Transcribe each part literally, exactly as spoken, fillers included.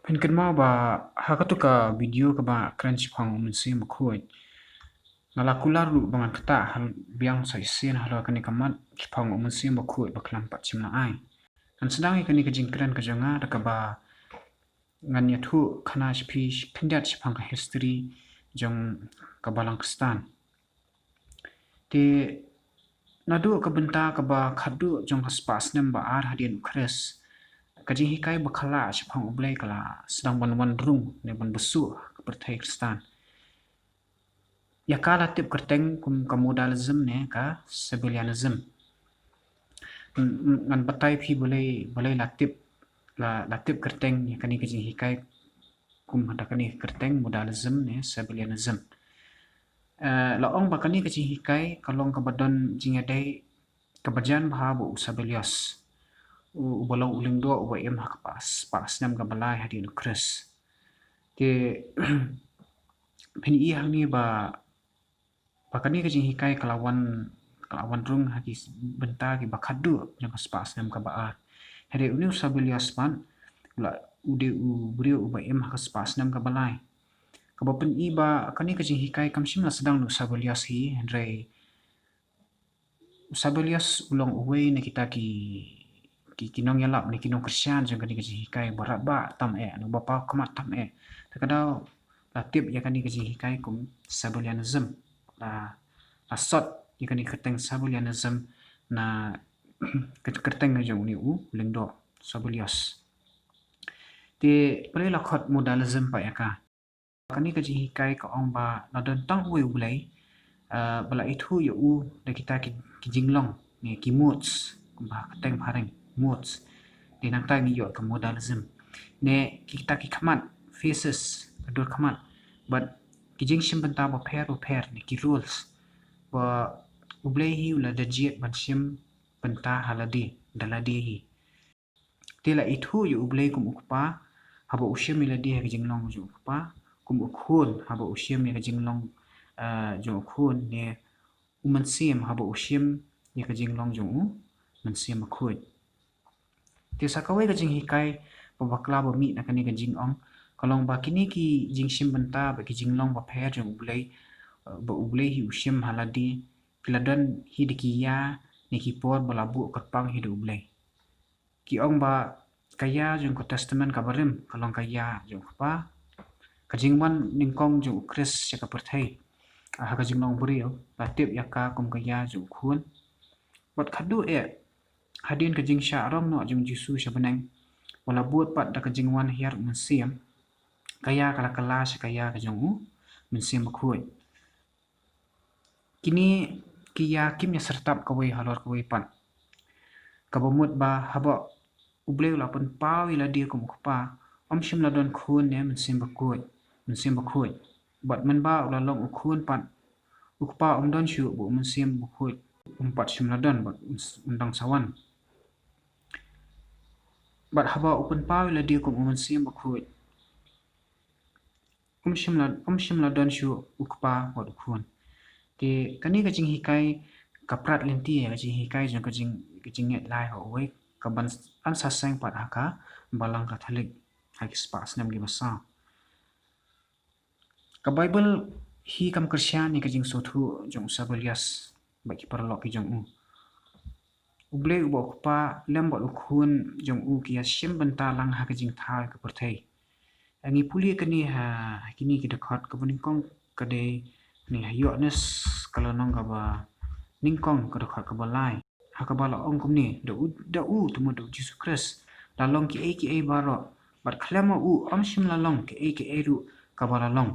Ngan kynmaw ba ha katu ka video kaba kren shaphang u Mynsiem Bakhuid, nga la kular ruh ba ngan ktah biang sa shisien halor kane ka mat shaphang u Mynsiem Bakhuid ba khlem pat shim la ai. Ngan sdang ïa kane ka jingkren ka jong nga da kaba ngan ïathuh khana sha phi khyndiat shaphang ka history jong ka Balang Khristan. Te naduh ka bynta kaba khatduh jong ka spah snem ba ar hadien u Khrist, ka jinghikai ba khlaiñ shaphang U Blei ka la sdang ban wan rung ne ban bsuh ka pyrthei Khristan. Ïa ka la tip kyrteng kum ka modalism ne ka Sabellianism. Ngan batai phi balei, balei la tip, la, la tip kyrteng ïa kane ka jinghikai kum da kane ka kyrteng modalism ne Sabellianism. Eh, la ong ba kane ka jinghikai ka long kaba don jingïadei kaba jan bha bad u Sabellius, u, uba long u lyngdoh uba im ha ka spah snem kaba lai hadien u Khrist. Te phin ïohi hangne ba ba kane ka jinghikai ka la wan, ka la wan rung ha ki bynta kiba khatduh jong ka spah snem kaba ar. Hynrei une u Sabellius pat u la u dei u briew uba im ha ka spah snem kaba lai. Kaba pyni ba kane ka jinghikai kam shym la sdang na u Sabellius hi, hynrei u Sabellius u long uwei na kita ki, ki, ki nongïalap ne ki nongkyrshan jong kane ka jinghikai ba radbah tam eh, ne ba paw khmat tam eh. Te ka daw la tip ïa kane ka jinghikai kum Sabellianism. La, la sot ïa kane ka kyrteng Sabellianism na ka kyrteng jong une u lyngdoh Sabellius. Te balei la khot modalism pat ïa ka? Kane ka jinghikai ka ong ba la don tang uwei U Blei, eh, ba la ithuh ïa u da kita ki, ki jinglong ne ki modes, kumba ka kyrteng phareng, modes. Te nangta ngi ïoh ka modalism ne kita ki khmat, faces, ka dur khmat, bad ki jingshim bynta bapher bapher ne ki roles ba U Blei hi u la da jied ban shim bynta ha lade da lade hi. Te la ithuh ïa U Blei kum u Kpa haba u shim ïa lade ha ka jinglong jong u Kpa, kum u Khun haba u shim ïa ka jinglong, eh, jong u Khun, ne u Mynsiem haba u shim ïa ka jinglong jong u Mynsiem Bakhuid. Te sa kawei ka jinghikai ba bakla ba mih na kane ka jingong ka long ba kine ki jingshim bynta bad ki jinglong bapher jong U Blei, eh, ba U Blei hi u shim ha lade, ki la don hi da ki ïa ne ki por ba la buh kyrpang hi da U Blei. Ki ong ba ka ïa jong ka Testament kaba rim ka long ka ïa jong u Kpa. Ka jingwan nyngkong jong u Khrist sha ka pyrthei, ah, ha ka jinglong briew, la tip ïa ka kum ka ïa jong u Khun. Bad khatduh eh, hadien ka jingshah rong noh jong u Jisu sha bneng, ba la bud pat da ka jingwan hiar u Mynsiem, ka ïa ka la kylla sha ka ïa ka jong u Mynsiem Bakhuid. Kine ki ïa kim ïa syrtap kawei halor kawei pat. Kaba mut ba haba U Blei u la pynpaw ïa lade kum u Kpa, um shym la don Khun ne Mynsiem Bakhuid, Mynsiem Bakhuid. Bad mynba u la long u Khun pat, u Kpa um don shuh bad u Mynsiem Bakhuid um pat shym la don bad un, un dang sa wan. Bad haba u pynpaw ïa lade kum u Mynsiem Bakhuid, um shym la, um shym la don shuh u Kpa bad u Khun. Te kane ka jinghikai ka prat lynti ïa ka jinghikai jong ka jing, ka jingngeit lai ha uwei, kaban sa seng pat ha ka Balang Katholik ha ki spah snem kiba saw. Ka Baibl hi kam kyrshan ïa ka jingsngewthuh jong u Sabellius bad ki paralok ki jong u. U Blei uba u Kpa lem bad u Khun jong u ki ïa shim bynta lang ha ka jingthaw ïa ka pyrthei. Ngi pule kane ha, ha kine ki dkhot. Kaba nyngkong ka dei kane ha Ïoannis ka lynnong kaba nyngkong ka dkhot kaba lai, ha kaba la ong kumne: Da u, da u, te mut da u Jisu Khrist, la long kiei kiei baroh, bad khlem ma u um shym la long kaei kaei ruh kaba la long.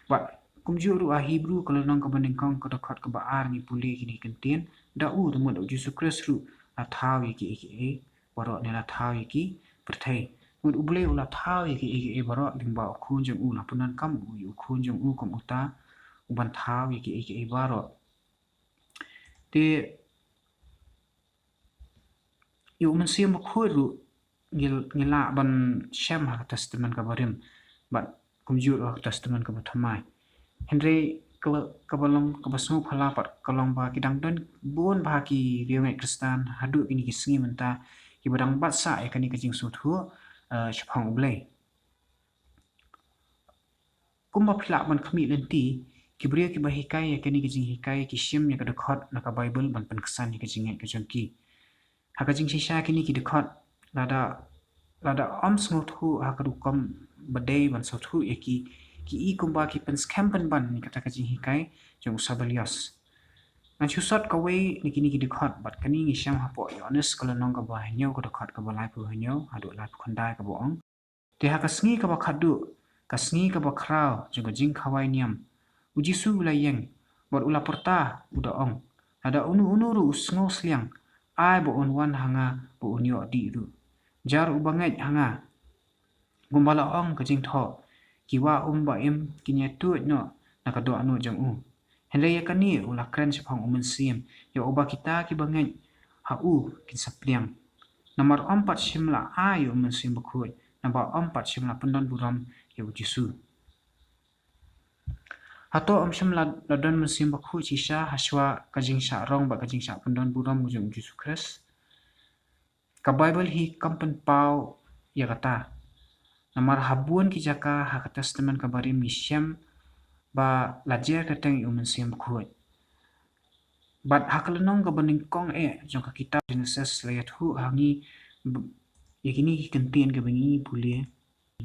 Bad kumjuh ruh ha Hebru ka lynnong kaba nyngkong ka dkhot kaba ar ngi pule kine ki kyntien: Da u, te mut da u Jisu Khrist ruh, la thaw ïa kiei kiei baroh, ne la thaw ïa ki pyrthei. Te mut U Blei u la thaw ïa kiei kiei baroh lyngba u Khun jong u, la pyndonkam u ïa u Khun jong u kum uta uban thaw ïa kiei kiei baroh. Te ïa u Mynsiem Bakhuid ruh ngi, ngi lah ban shem ha ka Testament kaba rim bad kumjuh ruh ha ka Testament kaba thymmai. Hynrei kaba, kaba long kaba sngewphylla pat ka long ba ki dang don bun bha ki riewngeit Khristan haduh kine ki sngi mynta kiba dang bat sah ïa kane ka jingsngewthuh, eh, shaphang U Blei. Kumba phi lah ban khmih lynti, ki briew kiba hikai ïa kane ka jinghikai ki shim ïa ka dkhot na ka Baibl ban pynksan ïa ka jingngeit ka jong ki. Ha ka jingshisha kine ki dkhot, lada, lada ym sngewthuh ha ka rukom ba dei ban sngewthuh ïa ki, ki i kumba ki pynskhem pynban ïa kata ka jinghikai jong u Sabellius. Ngan shu sot kawei na kine ki dkhot, bad kane ngi shem hapoh Ïoannis ka lynnong kaba hynñiew, ka dkhot kaba laiphew hynñiew haduh laiphew khyndai, kaba ong: Te ha ka sngi kaba khatduh, ka sngi kaba khraw jong ka jingkhawai niam, u Jisu u la ïeng, bad u la pyrta, u da ong: Lada uno uno ruh u sngewsliang, ai ba un wan ha nga ba un ïoh dih ruh. Jar uba ngeit ha nga, kumba la ong ka jingthoh, ki wah um ba im kin ïa tuid noh na ka dohnud jong u. Hynrei ïa kane u la kren shaphang u Mynsiem, ïa uba kita kiba ngeit ha u kin sa pdiang. Namar ym pat shym la ai ïa u Mynsiem Bakhuid, naba ym pat shym la pyndon burom ïa u Jisu. Hato ym shym la, la don Mynsiem Bakhuid shisha hashwa ka jingshah rong bad ka jingshah pyndon burom jong u Jisu Khrist? Ka Baibl hi kam pynpaw ïa kata. Namar ha bun ki jaka ha ka Testament kaba rim ngi shem ba la jer kyrteng ïa u Mynsiem Bakhuid. Bad ha ka lynnong kaba nyngkong eh jong ka kitab Genesis la ïathuh ha ngi b-, ïa kine ki kyntien kiba ngi pule.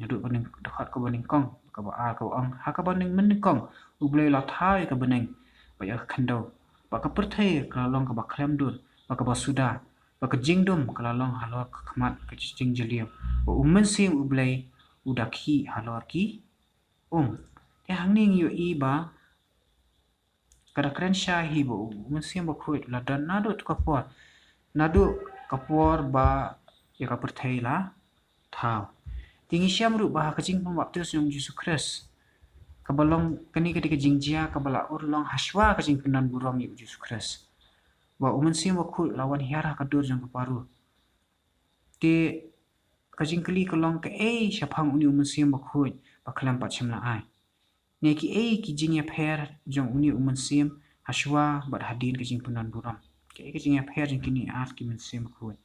Naduh ka dkhot kaba nyngkong, kaba ar, kaba ong: Ha kaba nyngkong, U Blei u la thaw ïa ka bneng bad ïa ka khyndew, bad ka pyrthei ka la long kaba khlem dur bad kaba suda, bad ka jingdum ka la long halor ka khmat ka jingjylliew, bad u Mynsiem U Blei u da khih halor ki um. Te hangne ngi ïohi ba ka da kren shai hi ba u Mynsiem Bakhuid u la don naduh ka por, naduh ka por ba ïa ka pyrthei la thaw. Te ngi shem ruh ba ha ka jingpynbaptis jong u Jisu Khrist, kaba long kane ka dei ka jingjia kaba la urlong hashwa ka jingpyndon burom ïa u Jisu Khrist, ba u Mynsiem Bakhuid u la wan hiar ha ka dur jong ka Paro. Te ka jingkylli ka long, kaei shaphang une u Mynsiem Bakhuid ba khlem pat shym la ai? Ne kiei ki jingïapher jong une u Mynsiem hashwa bad hadien ka jingpyndon burom? Kaei ka jingïapher jong kine ar ki Mynsiem Bakhuid?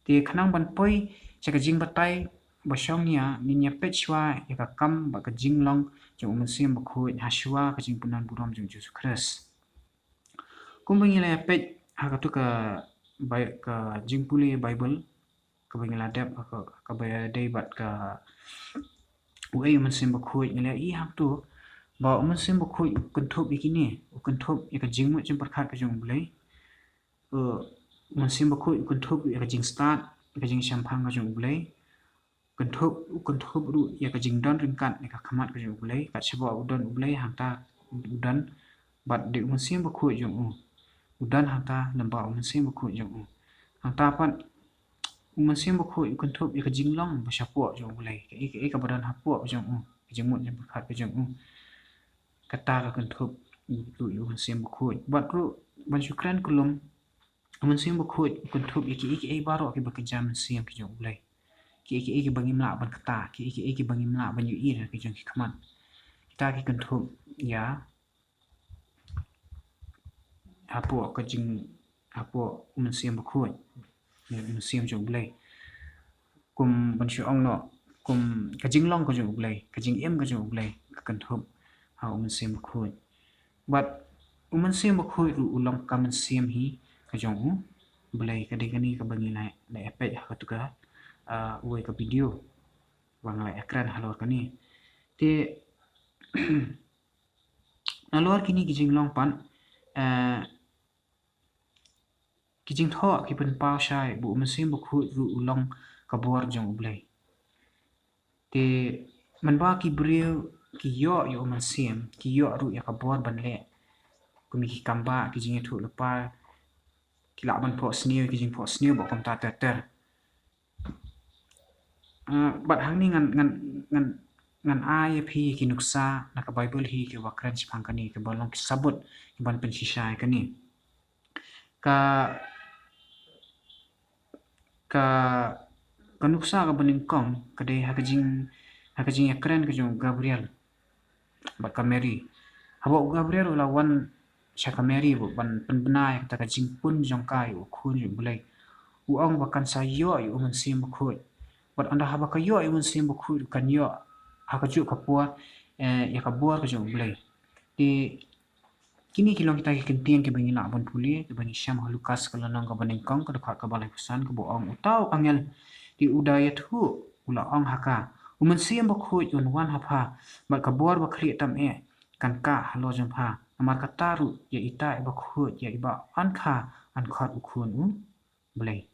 Te khnang ban poi sha ka jingbatai ba shong ïa, ngin ïa peit shwa ïa ka kam bad ka jinglong jong u Mynsiem Bakhuid hashwa ka jingpyndon burom jong u Jisu Khrist. Kumba ngi la ïa peit ha katu ka Bai-, ka jingpule Baibl kaba ngi la dep, ka, kaba ïadei bad ka, uei u Mynsiem Bakhuid, ngi la ïa i hangtu ba u Mynsiem Bakhuid u kynthup ïa kine, u kynthup ïa ka jingmut jingpyrkhat ka jong U Blei. U Mynsiem Bakhuid u kynthup ïa ka jingstad, ïa ka jingshemphang ka jong U Blei. Kynthup, u kynthup ruh ïa ka jingdon ryngkat ïa ka khmat ka jong U Blei, kat shaba u don U Blei hangta u don bad dei u Mynsiem Bakhuid jong u. U don hangta lyngba u Mynsiem Bakhuid jong u. Hangta pat u Mynsiem Bakhuid u kynthup ïa ka jinglong ba shapoh jong U Blei, kaei kaei kaba don hapoh jong u, ka jingmut jingpyrkhat ka jong u. Kata ka kynthup ruh ïa u Mynsiem Bakhuid. Bad ruh ban shu kren kullum, u Mynsiem Bakhuid u kynthup ïa kiei kiei baroh kiba kynja mynsiem ki jong U Blei. Kiei kiei kiba ngim lah ban kata, kiei kiei kiba ngim lah ban ïohi da ki jong ki khmat. Kita ki kynthup ïa hapoh ka jing, hapoh u Mynsiem Bakhuid, u Mynsiem jong U Blei. Kum ban shu ong noh, kum ka jinglong ka jong U Blei, ka jingim ka jong U Blei, ka kynthup ha u Mynsiem Bakhuid. Bad u Mynsiem Bakhuid ruh u long ka mynsiem hi ka jong U Blei, ka dei kane kaba ngi la, la ïa peit ha katu ka, ah, uwei ka video ba nga la ïa kren halor kane. Te nalor kine ki jinglong pat, eh, ki jingthoh ki pynpaw shai ba u Mynsiem Bakhuid ruh u long ka bor jong U Blei. Te mynba ki briew ki ïoh ïa u Mynsiem, ki ïoh ruh ïa ka bor ban leh kum ki kam ba, ki jingïathuh lypa, ki lah ban phohsniew, ki jingphohsniew bad kumta ter ter. Ah, bad hangne ngan, ngan, ngan, ngan ai ïa phi ki nuksa na ka Baibl hi kiba kren shaphang kane, kiba long ki sabut kiban pynshisha ïa kane. Ka, ka, ka nuksa kaba nyngkong ka dei ha ka jing, ha ka jingïakren ka jong u Gabriel bad ka Mary. Haba u Gabriel u la wan sha ka Mary ban pynbna ïa kata ka jingpun jong ka ïa u Khun jong U Blei, u ong ba kan sa ïoh ïa u Mynsiem Bakhuid. Bad ynda haba ka ïoh ïa u Mynsiem Bakhuid kan ïoh ha kajuh ka por eh, ïa ka bor ka jong U Blei. Te kine ki long kita ki kyntien kiba ngi lah ban pule, kiba ngi shem ha Lukas ka lynnong kaba nyngkong, ka dkhot kaba laiphew san, kaba ong, uta u angel te u da ïathuh, u la ong ha ka, U Mynsiem Bakhuid un wan ha pha, bad ka bor bakhlieh tam eh kan kah halor jong pha. Namar kata ruh, ïa ita i bakhuid ïa iba yn kha, yn khot u Khun U Blei.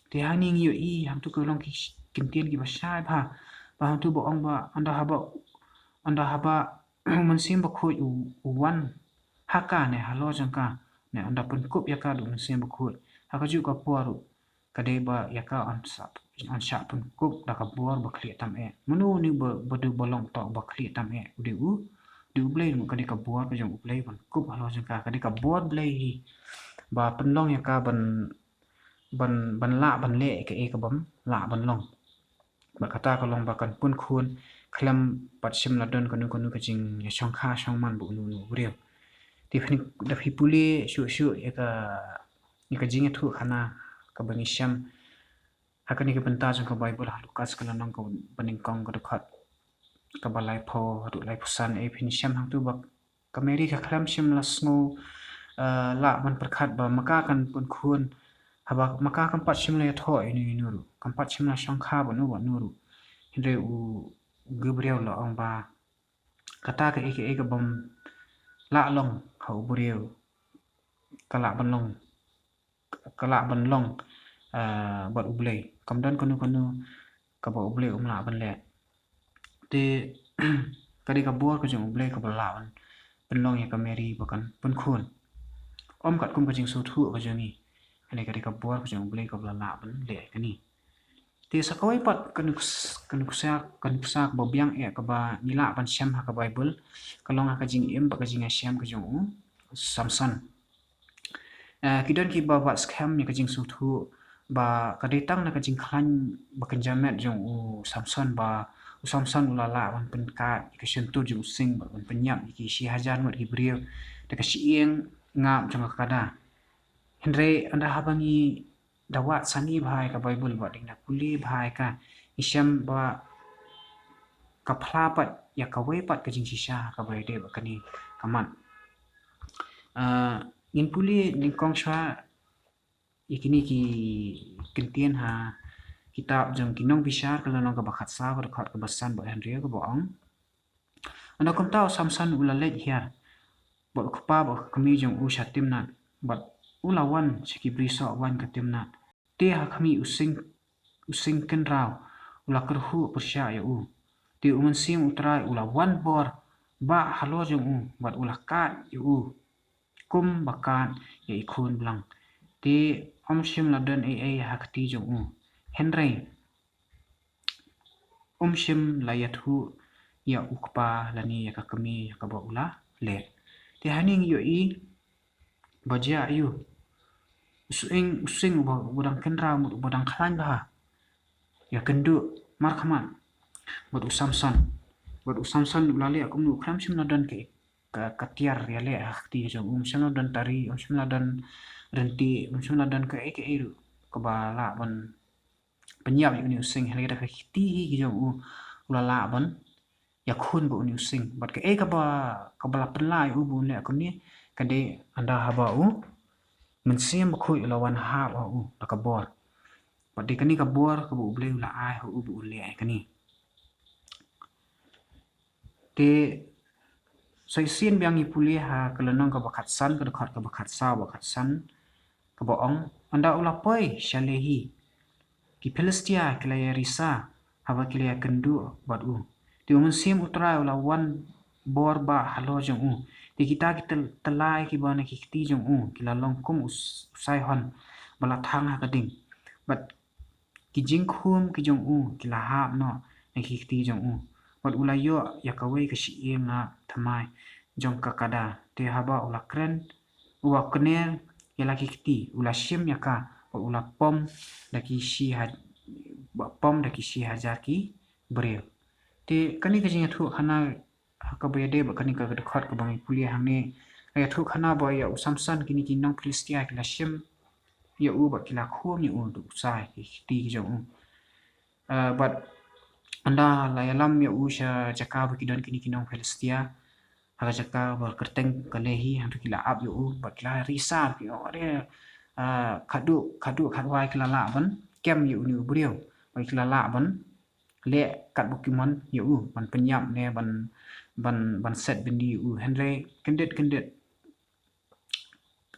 Te hangne ngi ïohi hangtu ka long ki kyntien kiba shai bha. Ba hangtu ba ong ba ynda haba, ynda haba U Mynsiem Bakhuid u, u wan ha ka ne halor jong ka, ne ynda pynkup ïa ka da U Mynsiem Bakhuid, ha kajuh ka por ruh ka dei ba ïa ka yn sa, yn shah pynkup da ka bor bakhlieh tam eh. Mano une ba, ba dei ba long uta bakhlieh tam eh? U dei U, dei U Blei, ka dei ka bor ka jong U Blei ban kup halor jong ka. Ka dei ka bor Blei hi ba pynlong ïa ka ban, ban, ban lah ban leh kaei ka bym lah ban long. Bad kata ka long ba kan pun khun khlem pat shim la don kano kano ka jingïashongkha shongman bad uno uno u briew. Te phin, da phi pule shuh shuh ïa ka, ïa ka jingïathuhkhana kaba ngi shem ha kane ka bynta jong ka Baibl ha Lukas ka lynnong kaba nyngkong, ka dkhot kaba laiphew haduh laiphew san, eh, phin shem hangtu ba ka Mary ka khlem shym la sngew, eh, lah ban pyrkhat ba ma ka kan pun khun, haba ma ka kam pat shym la ïathoh ïa uno uno ruh, kam pat shym la shongkha bad uno bad uno ruh. Hynrei u Gabriel u la ong ba kata kaei kaei ka bym lah long ha u briew ka lah ban long, ka lah ban long, eh, bad U Blei. Kam don kano kano kaba U Blei um lah ban leh. Te ka dei ka bor ka jong U Blei kaba lah ban pynlong ïa ka Mary ba kan pun khun. Ym katkum ka jingsngewthuh ka jong ngi. Hynrei ka dei ka bor ka jong U Blei kaba la lah ban leh ïa kane. Te sa kawei pat ka nuks-, ka nuksa, ka nuksa kaba biang eh kaba ngi lah ban shem ha ka Baibl, ka long ha ka jingim bad ka jingïashem ka jong u Samson. Eh, ki don kiba wad skhem ïa ka jingsngewthuh ba ka dei tang na ka jingkhlaiñ ba kynja met jong u Samson ba u Samson u la lah ban pynkait ïa ka shyntur jong u sing bad ban pynïap ïa ki shi hajar ngut ki briew da ka shyieng ngap jong ka kada. Hynrei ynda haba ngi da wad sani bha ïa ka Baibl bad dang da pule bha ïa ka, ngi shem ba ka phla pat ïa kawei pat ka jingshisha kaba ïadei bad kane ka mat. Ah, ngin pule nyngkong shuwa ïa kine ki kyntien ha kitab jong ki Nongbishar ka lynnong kaba khatsaw, ka dkhot kaba san bad hynriew, kaba ong: Ynda kumta u Samson u la leit hiar bad u kpa bad ka kmie jong u sha Timnat, bad u la wan sha ki brisoh waiñ ka Timnat. Te ha khmih u sing, u sing kynraw u la kyrhuh pyrshah ïa u. Te u Mynsiem U Trai u la wan bor bah halor jong u bad u la kad ïa u kum ba kad ïa i khun blang. Te ym shym la don ei ei ha kti jong u. Hynrei um shym la ïathuh ïa u kpa lane ïa ka kmie ïa kaba u la leh. Te hangne ngi ïohi ba jia aiu u sing, u sing uba, uba dang kynraw, uba dang khlaiñ bha, ïakynduh markhmat bad u Samson. Bad u Samson u la leh kumno? Khlem shym la don ka, ka, ka tiar ïaleh ha kti jong u. Um shym la don tari, um shym la don rynti, um shym la don kaei kaei ruh kaba lah ban pynïap ïa une u sing. Hynrei da ka kti hi ki jong u, u la lah ban ïakhun bad une u sing. Bad kaei kaba, kaba la pynlah ïa u ba un leh kumne, ka dei ynda haba u Mynsiem Bakhuid u la wan hap ha u da ka bor. Bad dei kane ka bor kaba U Blei u la ai ha u ba un leh ïa kane. Te sa shisien biang ngi pule ha ka lynnong kaba khatsan, ka dkhot kaba khatsaw bad khatsan, kaba ong: Ynda u la poi sha Lehi, ki Philistia ki la ïarisa haba ki la ïakynduh bad u. Te u Mynsiem U Trai u la wan bor bah halor jong u. Te kita ki tyl-, tyllai kiba na ki kti jong u ki la long kum u s-, u saihon ba la thang ha ka ding. Bad ki jingkhum ki jong u ki la hap noh na ki kti jong u. Bad u la ïoh ïa kawei ka shyieng ngap thymmai jong ka kada. Te haba u la kren, u la kner ïa la ki kti, u la shim ïa ka bad u la pom da ki shi ha-, ba pom da ki shi hajar ki briew. Te kane ka jingïathuhkhana ha kaba ïadei bad kane ka dkhot kaba ngi pule hangne, ka ïathuhkhana ba ïa u Samson kine ki nong Philistia ki la shim ïa u bad ki la khum ïa u da u sai ki kti ki jong u. Ah, bad ynda la ïalam ïa u sha jaka ba ki don kine ki nong Philistia, ha ka jaka ba kyrteng ka Lehi, hangto ki la ap ïa u, bad ki la risa, ki ong, "Are, ah, khadduh, khadduh, khadwai ki la lah ban kem ïa une u briew, bad ki la lah ban leh katba ki mon ïa u, ban pynïap ne ban, ban, ban set byndi ïa u." Hynrei kyndit, kyndit,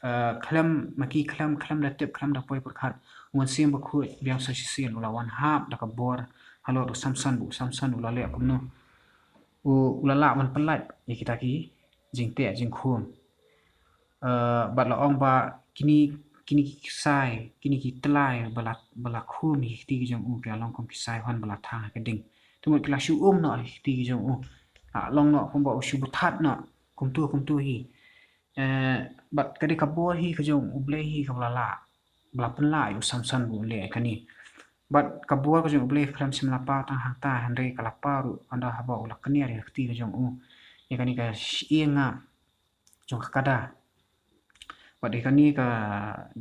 ah, khlem, ma ki khlem, khlem da tip, khlem da poi pyrkhat, u Mynsiem Bakhuid biang sa shisien u la wan hap da ka bor halor u Samson, u Samson u la leh kumno? U, u la lah ban pyllait ïa kita ki jingteh jingkhum. Ah, bad la ong ba kine, kine ki ksai, kine ki tlai ba la, ba la khum ïa ki kti ki jong u, ki la long kum ki ksai hon ba la thang ha ka ding. Te mut ki la shu um noh ïa ki kti ki jong u. La long noh kumba u shu bthat noh kumto kumto hi. Eh, bad ka dei ka bor hi ka jong U Blei hi kaba la lah, ba la pynlah ïa u Samson ba un leh ïa kane. Bad ka bor ka jong U Blei khlem shym la paw tang hangta, hynrei ka la paw ruh ynda haba u la kner ïa ka kti ka jong u ïa kane ka shyieng jong ka kada. Bad ïa kane ka,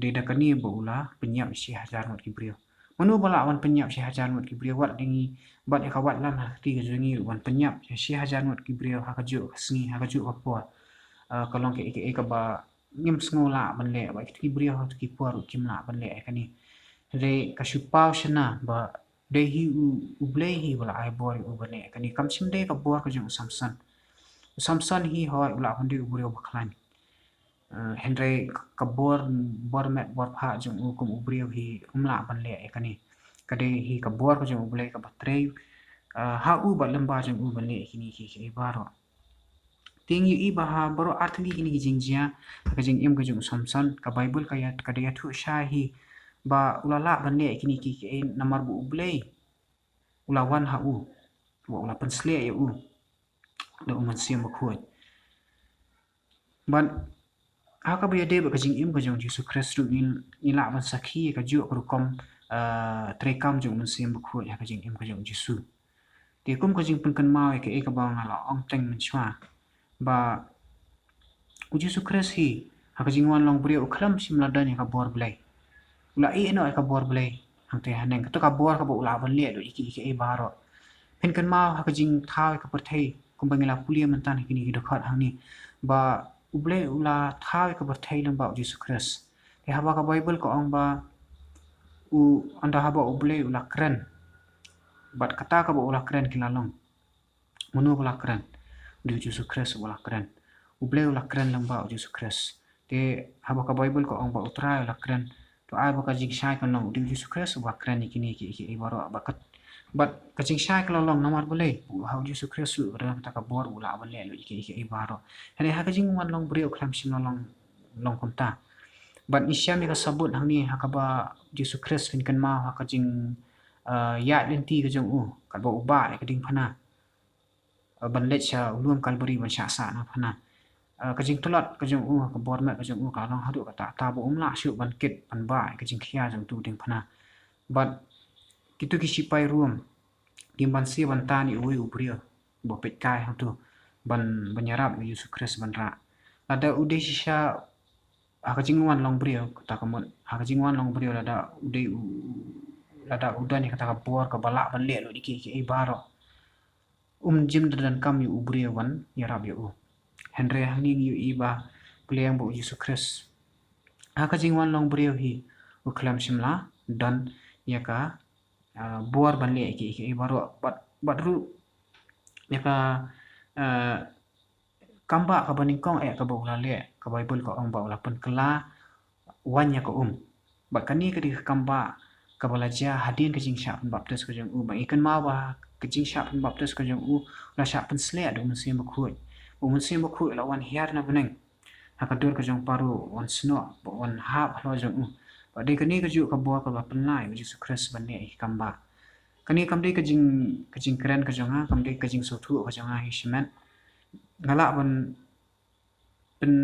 dei da kane ba u la pynïap shi hajar ngut ki briew. Mano ba lah ban pynïap shi hajar ngut ki briew? Wat ïa ngi, bad ïa ka watlam ha ka kti ka jong ngi ruh ban pynïap shi hajar ngut ki briew ha kajuh ka sngi, ha kajuh ka por. Ah, ka long kaei kaei kaba ngim sngew lah ban leh, bad kito ki briew ha kito ki por ruh kim lah ban leh ïa kane. Hynrei ka shu paw shynna ba dei hi u, U Blei hi ba la ai bor ïa u ban leh ïa kane, kam shym dei ka bor ka jong u Samson. U Samson hi hooid u lah ban dei u briew bakhlaiñ. Eh, hynrei ka bor, bor met bor phah jong u kum u briew hi um lah ban leh ïa kane. Ka dei hi ka bor ka jong U Blei kaba trei, eh, ha u bad lyngba jong u ban leh ïa kine kiei kiei baroh. Te ngi ïohi ba ha baroh artylli kine ki jingjia ha ka jingim ka jong u Samson, ka Baibl ka ïa, ka da ïathuh shai hi ba u la lah ban leh ïa kine kiei kiei namar ba U Blei u la wan ha u, ba u la pynsleh ïa u da u Mynsiem Bakhuid. Bad ha kaba ïadei bad ka jingim ka jong u Jisu Khrist ruh ngi, ngi lah ban sakhi ïa kajuh ka rukom, eh, treikam jong u Mynsiem Bakhuid ha ka jingim ka jong u Jisu. Te kum ka jingpynkynmaw ïa kaei kaba nga la ong teng mynshuwa, ba u Jisu Khrist hi ha ka jingwan long briew u khlem shym la don ïa ka bor Blei. U la ïeh noh ïa ka bor Blei hangtei haneng, kato ka bor kaba u lah ban leh lut ïa kiei kiei baroh. Phin kynmaw ha ka jingthaw ïa ka pyrthei, kumba ngi la pule mynta ha kine ki dkhot hangne, ba U Blei u la thaw ïa ka pyrthei lyngba u Jisu Khrist. Te haba ka Baibl ka ong ba u, ynda haba U Blei u la kren, bad kata kaba u la kren ki la long. Mano ba la kren? U dei u Jisu Khrist uba la kren. U Blei u la kren lyngba u Jisu Khrist. Te haba ka Baibl ka ong ba U Trai u la kren, to ai ba ka jingshai kan long u dei u Jisu Khrist uba kren ïa kine kiei kiei baroh. Bad ka, bad ka jingshai ka la long namar balei? Ba ha u Jisu Khrist ruh ka don kata ka bor ba u lah ban leh lut ïa kiei kiei baroh. Hynrei ha ka jingwan long briew u khlem shym la long, long kumta. Bad ngi shem ïa ka sabut hangne ha kaba u Jisu Khrist, phin kynmaw ha ka jing, eh, ïaid lynti ka jong u, katba u bah ïa ka diengphna, eh, ban leit sha u lum Kalbari ban shah sah na phna. Eh, ka jingtlot ka jong u, ka bor met ka jong u ka long haduh katta katta ba um lah shuh ban kit ban bah ïa ka jingkhia jong uto u diengphna. Bad kito ki shipai Rom kim banse ban tan ïa uwei u briew ba peit kai hangto ban, ban ïarap ïa u Jisu Khrist ban rah. Lada u dei shisha ha ka jingwan long briew, kata ka mut ha ka jingwan long briew lada u dei u, lada u don ïa kata ka bor kaba lah ban leh lut ïa kiei kiei baroh, um jin da donkam ïa u briew ban ïarap ïa u. Hynrei hangne ngi ïohi ba pyrshang ba u Jisu Khrist ha ka jingwan long briew hi u khlem shym la don ïa ka, ah, bor ban leh ïa kiei kiei baroh, bad, bad ruh ïa ka, ah, kam bah kaba nyngkong eh kaba u la leh, ka Baibl ka ong ba u la pynkylla waiñ ïa ka um. Bad kane ka dei ka kam bah kaba la jia hadien ka jingshah pynbaptis ka jong u. Bad ngi kynmaw ba ka jingshah pynbaptis ka jong u, u la shah pynsleh da u Mynsiem Bakhuid. U Mynsiem Bakhuid u la wan hiar na bneng ha ka dur ka jong Paro, wan snoh bad wan hap halor jong u. Bad dei kane kajuh ka bor kaba pynlait ïa u Jisu Khrist ban leh ïa ki kam bah. Kane kam dei ka jing, ka jingkren ka jong nga, kam dei ka jingsngewthuh ka jong nga hi shimet. Nga lah ban pyn,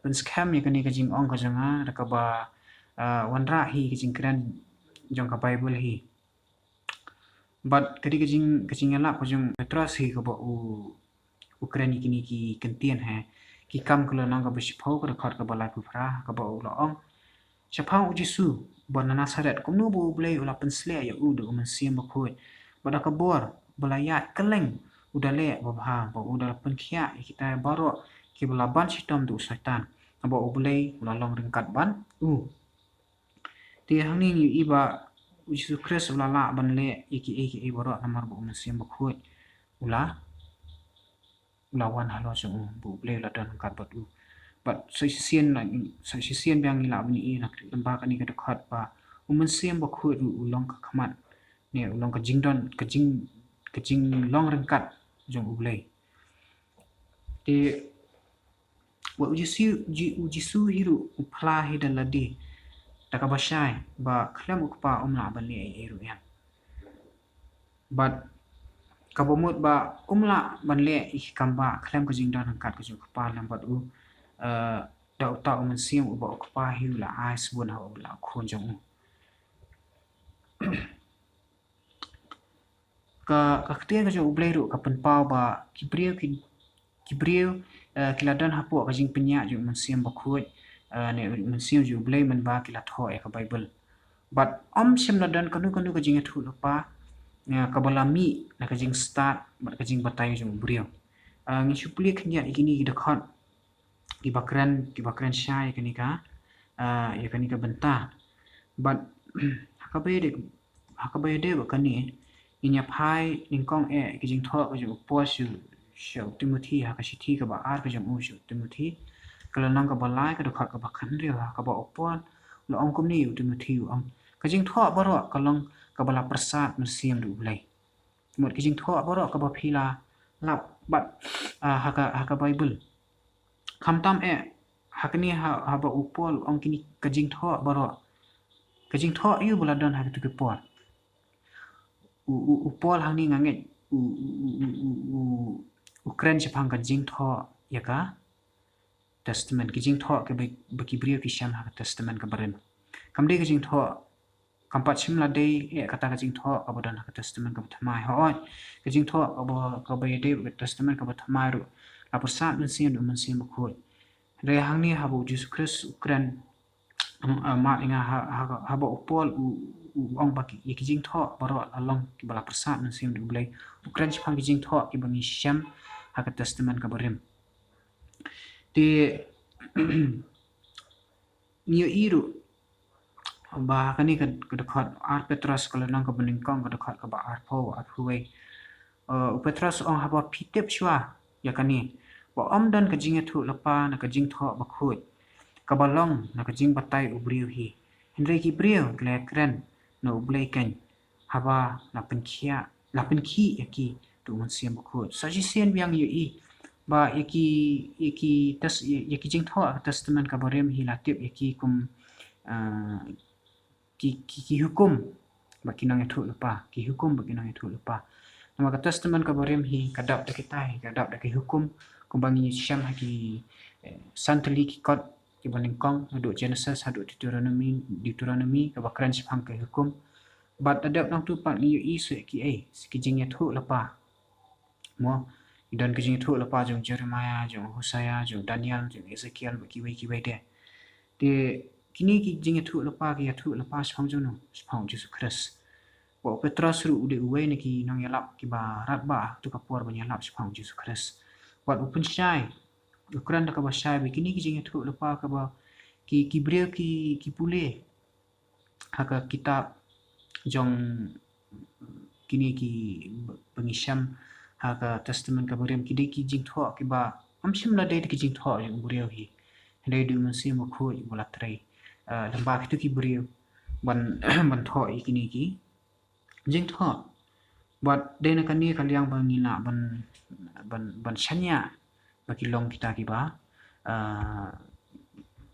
pynskhem ïa kane ka jingong ka jong nga da kaba, ah, wanrah hi ka jingkren jong ka Baibl hi. Bad ka dei ka jing, ka jingïalap ka jong u Petros hi kaba u, u kren ïa kine ki kyntien hi. Ki Kam Ki Lynnong kaba shiphew, ka dkhot kaba laiphew phra, kaba u la ong: Shaphang u Jisu ba na Nasaret, kumno ba U Blei u la pynsleh ïa u da u Mynsiem Bakhuid bad da ka bor ba la ïaid kylleng u da leh babha, ba u da la pynkhiah ïa kita baroh kiba la ban shitom da u Soitan, haba U Blei u la long ryngkat bad u. Te hangne ngi ïohi ba U Jisu Khrist u la lah ban leh ïa kiei kiei baroh namar ba U Mynsiem Bakhuid u la u la wan halor jong u, ba U Blei u la don ryngkat bad u. Bad sa shisien, sa shisien biang ngi lah ban ïohi na lyngba kane ka dkhot ba U Mynsiem Bakhuid u, u long ka khmat, ne u long ka jingdon, ka jing, ka jinglong ryngkat jong U Blei. Te wat U Jisu, Ji-, U Jisu hi ruh u phla hi da lade da kaba shai ba khlem u Kpa um lah ban leh ei ei ruh ïa. Bad kaba mut ba um lah ban leh ïa ki kam ba khlem ka jingdon ryngkat ka jong u Kpa lem bad u, eh, da uta U Mynsiem uba u Kpa hi u la ai sbun ha u la u khun jong u. Ka, ka ktien ka jong U Blei ruh ka pynpaw ba ki briew ki, ki briew, eh, ki la don hapoh ka jingpynïaid jong U Mynsiem Bakhuid, eh, ne U Mynsiem jong U Blei mynba ki la thoh ïa ka Baibl. Bad ym shym la don kano kano ka jingïathuhlypa, eh, kaba la mih na ka jingstad bad ka jingbatai jong u briew. Eh, ngi shu pule khyndiat ïa kine ki dkhot kiba kren, kiba kren shai ïa kane ka, eh, ïa kane ka bynta. Bad ha kaba ïadei, ha kaba ïadei bad kane, ngin ïa phai nyngkong eh ki jingthoh ka jong u Paul sha, sha u Timothi ha ka shithi kaba ar ka jong u sha u Timothi, ka lynnong kaba lai ka dkhot kaba khathynriew ha kaba u Paul u la ong kumne ïa u Timothi u ong, ka jingthoh baroh ka long kaba la pyrsad mynsiem da U Blei. Mut ka jingthoh baroh kaba phi la lap bad, ah, ha ka, ha ka Baibl. Khamtam eh ha kane ha, haba u Paul u ong kine ka jingthoh baroh. Ka jingthoh aïu ba la don ha katu ka por? U, u, u Paul hangne nga ngeit u, u, u kren shaphang ka jingthoh ïa ka Testament, ki jingthoh kiba, ba ki briew ki shem ha ka Testament kaba rim. Kam dei ka jingthoh, kam pat shym la dei eh kata ka jingthoh kaba don ha ka Testament kaba thymmai. Hooid, ka jingthoh kaba, kaba ïadei bad ka Testament kaba thymmai ruh la pyrsad mynsiem da U Mynsiem Bakhuid. Hynrei hangne haba u Jisu Khrist u kren, um, uh, mad ïa nga ha, ha, haba u Paul u, u ong ba ki, ïa ki jingthoh baroh la long kiba la pyrsad mynsiem da U Blei. U kren shaphang ki jingthoh kiba ngi shem ha ka Testament kaba rim. Te ngi ïohi ruh ba kane ka, ka dkhot ar Petros ka lynnong kaba nyngkong ka dkhot kaba arphew, arphew wei. Uh, u Petros u ong haba phi tip shuwa ïa kane ba ym don ka jingïathuhlypa na ka jingthoh bakhuid kaba long na ka jingbatai u briew hi. Hynrei ki briew ki la kren na U Blei keiñ haba la pynkhiah, la pynkhih ïa ki da U Mynsiem Bakhuid. Sa shisien biang ïohi ba ïa ki, ïa ki tes-, ïa, ïa ki jingthoh ha ka Testament kaba rim hi la tip ïa ki kum, ah, ki, ki, ki hukum bad ki nongïathuhlypa, ki hukum bad ki nongïathuhlypa. Namar ka Testament kaba rim hi ka dap da kita hi, ka dap da ki hukum kumba ngi shem ha ki, eh, san tylli ki kot kiba nyngkong, haduh Genesis haduh Deuteronomy, Deuteronomy kaba kren shaphang ki hukum. Bad da dep nangtu pat ngi ïohi sa ki, eh, sa ki jingïathuhlypa. Mo, don ki jingïathuhlypa jong Jeremiah, jong Hosea, jong Daniel, jong Ezekiel bad kiwei kiwei de. Te kine ki jingïathuhlypa ki ïathuhlypa shaphang jong no, shaphang Jisu Khrist. Bad u Petros ruh u dei uwei na ki nongïalap kiba radbah ha katu ka por ban ïalap shaphang Jisu Khrist. Bad u pynshai, u kren da kaba shai ba kine ki jingïathuhlypa kaba ki, ki briew ki, ki pule ha ka kitab jong kine kiba ngi shem ha ka Testament kaba rim ki dei ki jingthoh kiba ym shym la dei da ki jingthoh jong u briew hi. Hynrei da U Mynsiem Bakhuid uba la trei, eh, lyngba kitu ki briew ban, ban thoh ïa kine ki jingthoh. Bad dei na kane ka liang ba ngi lah ban, ban, ban shaniah ba ki long kita kiba, ah,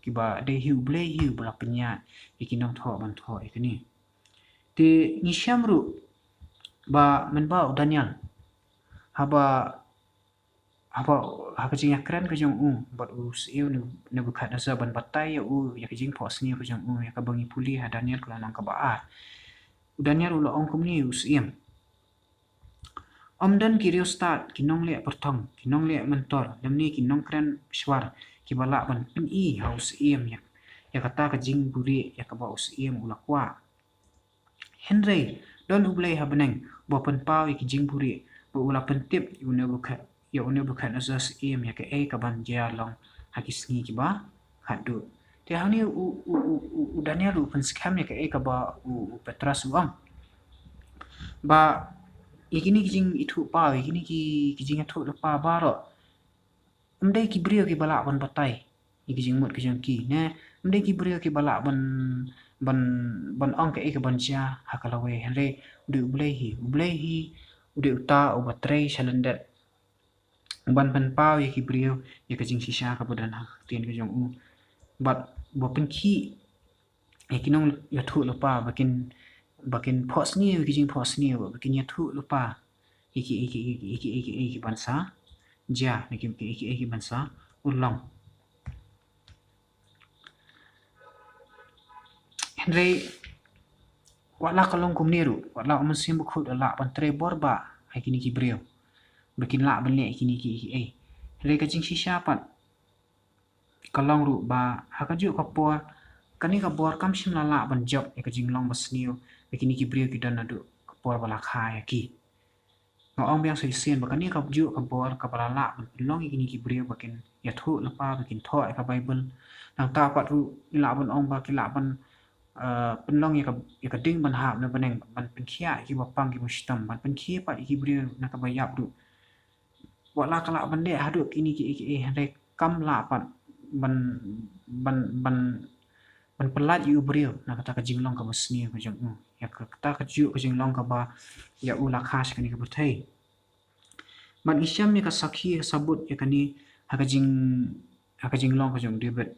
kiba dei hi U Blei hi uba la pynïaid ïa ki nongthoh ban thoh ïa kane. Te ngi shem ruh ba mynba u Daniel haba, haba, ha ka jingïakren ka jong u bad u syiem Nebukhadnessar ban batai ïa u ïa ka jingphohsniew ka jong u, ïa kaba ngi pule ha Daniel ka lynnong kaba ar. U Daniel u la ong kumne ïa u syiem: Ym don ki riewstad, ki nongleh pyrthong, ki nongleh myntor lymne ki nongkren shwar kiba lah ban pyni ha u syiem ïa, ïa kata ka jingbuhrieh ïa kaba u syiem u la kwah. Hynrei Don U Blei ha bneng, ba pynpaw ïa ki jingbuhrieh, ba u la pyntip ïa u Nebukad-, ïa u Nebukadnezar syiem ïa kaei kaban jia long ha ki sngi kiba khatduh. Te hangne u, u, u, u, u Daniel u pynskhem ïa kaei kaba u, u Petros u ong. Ba ïa kine ki jingithuhpaw, ïa kine ki, ki jingïathuh lypa baroh. Ym dei ki briew kiba lah ban batai ïa ki jingmut ki jong ki, ne ym dei ki briew kiba lah ban, ban, ban ong kaei kaban jia ha ka lawei, hynrei u dei U Blei hi, U Blei hi, u dei uta uba trei shalyndet, uban pynpaw ïa ki briew ïa ka jingshisha kaba don ha ka ktien ka jong u. Bad ba pynkhih ïa ki nongïathuh lypa, ba kin, ba kin phohsniew ïa ki jingphohsniew, ba kin ïathuh lypa ïa ki, ïa ki, ïa ki, ïa ki, ïa ki ban sa jia, ïa ki, ïa ki, ïa ki ban sa urlong. Hynrei wat la ka long kumne ruh, wat la U Mynsiem Bakhuid u lah ban trei bor ba ha kine ki briew, ba kin lah ban leh kine ki, ki, eh. Hynrei ka jingshisha pat ka long ruh ba ha kajuh ka por kane ka bor kam shym la lah ban jop ïa ka jinglong basniew ïa kine ki briew ki don naduh ka por ba la kha ïa ki. Nga ong biang sa shisien ba kane kajuh ka bor kaba la lah ban pynlong ïa kine ki briew ba kin ïathuh lypa, ba kin thoh ïa ka Baibl. Nangta pat ruh ngi lah ban ong ba ki lah ban, eh, pynlong ïa ka, ïa ka ding ban hap na bneng, ban pynkhiah ïa kiba pang kiba shitom, ban pynkhiah pat ïa ki briew na kaba ïap ruh. Wat la ka lah ban leh haduh kine ki, ki, eh, hynrei kam lah pat ban, ban, ban, ban pyllait ïa u briew na kata ka jinglong kaba sniew ka jong u, ïa ka, kata kajuh ka jinglong kaba ïa u la kha sha kane ka pyrthei. Bad ngi shem ïa ka sakhi, ka sabut ïa kane ha ka jing, ha ka jinglong ka jong u David.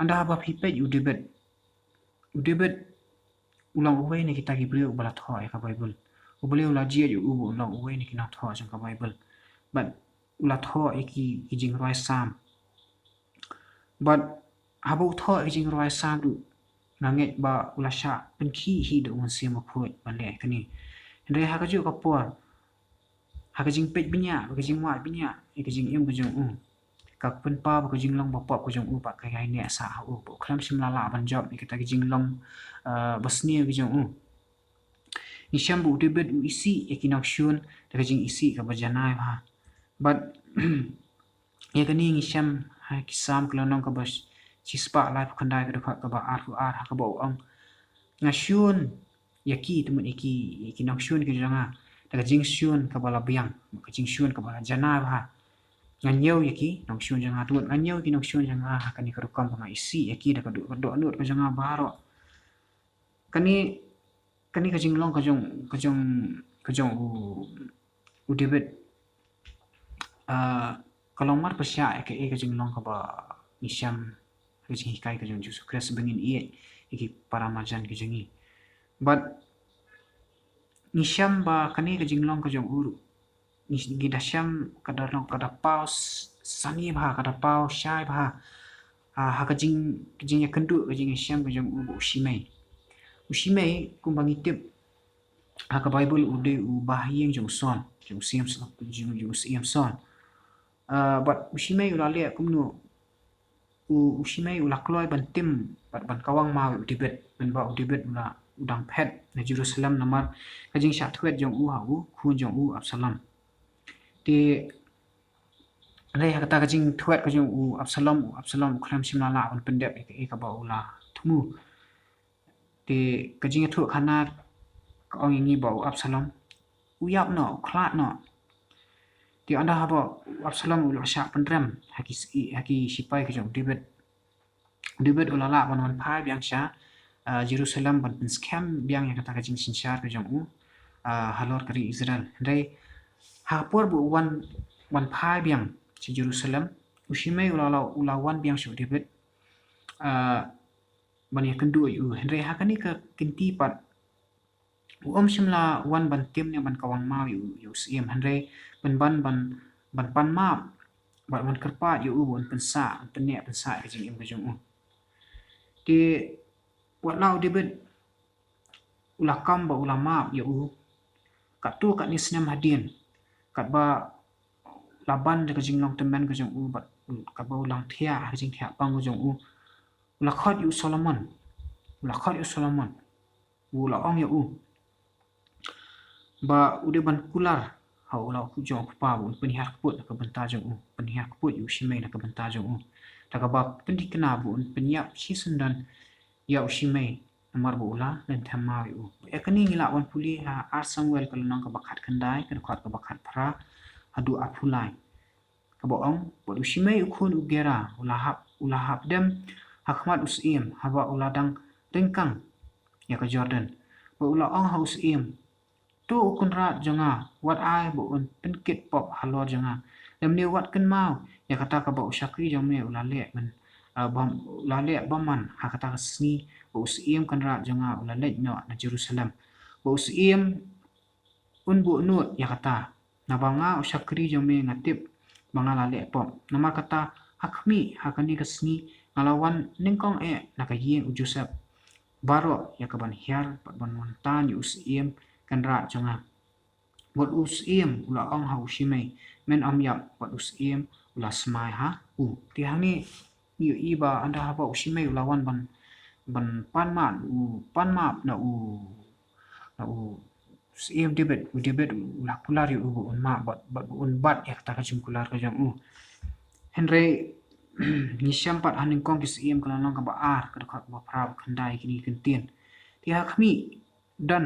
Ynda haba phi peit ïa u David, u David u long uwei na kita ki briew uba la thoh ïa ka Baibl. U Blei u la jied ïa u ba u long uwei na ki nongthoh jong ka Baibl. Bad u la thoh ïa ki, ki jingrwai Salm. Bad haba u thoh ïa ki jingrwai Salm ruh, nga ngeit ba u la shah pynkhih hi da U Mynsiem Bakhuid ban leh ïa kane. Hynrei ha kajuh ka por, ha ka jingpeit bniah, ha ka jingwad bniah ïa ka jingim ka jong u, ka pynpaw ba ka jinglong bapop ka jong u pat ka ïaineh sah ha u, ba u khlem shym la lah ban jop ïa kita ki jinglong, eh, basniew ki jong u. Ngi shem ba u David u isih ïa ki nongshun da ka jingisih kaba janai bha. Bad ïa kane ngi shem ha ki Salm ka lynnong kaba shispah laiphew khyndai, ka dkhot kaba arphew ar, ha kaba u ong, nga shun ïa ki, te mut ïa ki, ïa ki nongshun ki jong nga, da ka jingshun kaba la biang, ka jingshun kaba la janai bha. Nga ñiew ïa ki nongshun jong nga, te mut nga ñiew ïa ki nongshun jong nga ha kane ka rukom ba nga isih ïa ki da ka doh, ka dohnud ka jong nga baroh. Kane, kane ka jinglong ka jong, ka jong, ka jong u, u David, ah, ka long marpyrshah ïa kaei ka jinglong kaba ngi shem ha ka jinghikai ka jong u Jisu Khrist ba ngin ïeit ïa ki para marjan ki jong ngi. Bad ngi shem ba kane ka jinglong ka jong u ruh, ngi, ngi da shem ka da long, ka da paw s-, sani bha, ka da paw shai bha. Ah, ha ka jing, ka jingïakynduh, ka jingïashem ka jong u bad u Shimei. U Shimei kumba ngi tip ha ka Baibl u dei u bahaïing jong u Saul, jong u Syiem, jong, jong u Syiem Saul. Ah, bad u Shimei u la leh kumno, u, u Shimei u la kloi ban tim bad ban kawang maw ïa u David, ban ba u David u la, u dang phet na Jerusalem namar ka jingshah thwet jong u ha u khun jong u Absalom. Te hynrei ha kata ka jingthwet ka jong u Absalom, u Absalom u khlem shym la lah ban pyndep ïa kaei kaba u la thmu. Te ka jingïathuhkhana ka ong ïa ngi ba u Absalom u ïap noh, u khlad noh. Te ynda haba u Absalom u la shah pynrem ha ki si-, ha ki sipai ka jong u David, u David u la lah ban wan phai biang sha, ah, Jerusalem ban pynskhem biang ïa kata ka jingsynshar ka jong u, ah, halor ka ri Israel. Hynrei ha ka por ba u wan, wan phai biang sha Jerusalem, u Shimei u la, u la wan biang sha u David, ah, ban ïakynduh ïa u. Hynrei ha kane ka kynti pat u ym shym la wan ban tim ne ban kawang maw ïa u, ïa u Syiem, hynrei ban, ban, ban, ban pan map bad ban kyrpad ïa u ban pynsah, ban pynneh pynsah ïa ka jingim ka jong u. Te wat la u David u la kam ba u la map ïa u, katto katne snem hadien, katba la ban da ka jinglong tymmen ka jong u bad katba u la thiah ha ka jingthiah pang ka jong u, u la khot ïa u Solomon, u la khot ïa u Solomon, u la ong ïa u, ba u dei ban kular ha u la u jong u kpa ba un pynhiar kput na ka bynta jong u, pynhiar kput ïa u Shimei na ka bynta jong u. Da kaba pynthikna ba un pynïap shisyndon ïa u Shimei namar ba u la lynthem maw ïa u. Ïa kane ngi lah ban pule ha Ar Samuel ka lynnong kaba khatkhyndai, ka dkhot kaba khatphra haduh arphew lai. Kaba ong, bad u Shimei u khun u Gera u la hap, u la hap dem ha khmat u syiem haba u la dang ryngkang ïa ka Jordan. Bad u la ong ha u syiem, to u kynrad jong nga, wat ai ba un pynkit pop halor jong nga. Lymne wat kynmaw ïa kata kaba u shakri jong me u la leh man, ah, bam, u la leh bymman ha kata ka sngi ba u syiem kynrad jong nga u la leit noh na Jerusalem. Ba u syiem un buh nud ïa kata. Naba nga u shakri jong me nga tip ba nga la leh pop. Namar kata ha khmih ha kane ka sngi nga la wan nyngkong eh na ka ïing u Joseph baroh ïa ka ban hiar bad ban wan tan ïa u syiem kynrad jong nga. Bad u syiem u la ong ha u Shimei, men ym ïap. Bad u syiem u la smai ha u. Te hangne ngi ïohi ba ynda haba u Shimei u la wan ban, ban pan map, u pan map na u, na u syiem David, u David u la kular ïa u ba un map bad, bad un bat ïa kata ka jingkular ka jong u. Hynrei ngi shem pat ha Nyngkong Ki Syiem ka lynnong kaba ar, ka dkhot kaba phra bad khyndai, kine ki kyntien. Te ha khmih, don